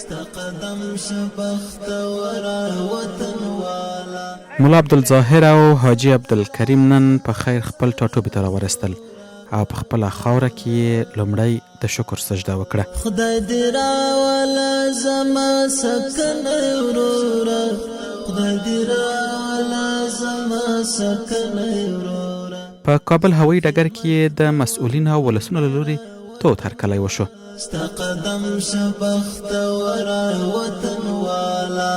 ستا قدم شه بختوره وطن والا. ملا عبدالظاهر او حاجي عبدالکریم نن په خیر خپل ټاټوبي ته راورستل او په خپله خاوره کې یې لومړی د شکر سجده وکړه. خدای دې راوله زما سکنی وروره، خدای دې راوله زما سکنی وروره. په کابل هوایي ډګر کې یې د مسؤلینو او ولسونو له لوري تود هرکلی وشو. ستا قدم شه بختوره وطن والا،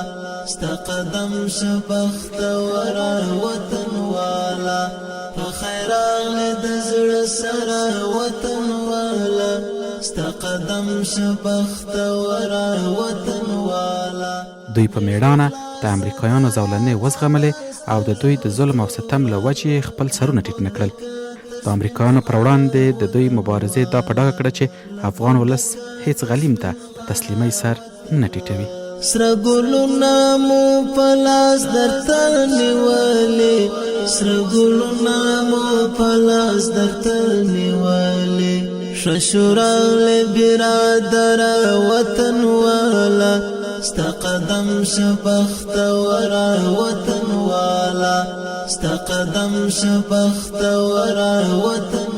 ستا قدم شه بختوره وطن والا، په خیر راغلې د زړه سره وطن والا، ستا قدم شه بختوره وطن والا. دوی په مېړانه د امریکایانو زولنې وزغملې او د دوی د ظلم او ستم له وجې یې خپل سرونه ټیټ نه کړل. د امریکایانو پر وړاندې د دوی مبارزې دا په ډاګه کړه چې افغان ولس هیڅ غلیم ته په تسلیمۍ سر نه ټیټوي. سره ګلونه مو په لاس درته نیولې، سره ګلونه مو په لاس درته نیولې، ښه شو راغلې برادره وطن والا، ستا قدم شه بختوره وطن والا، ستا قدم شه بختوره وطن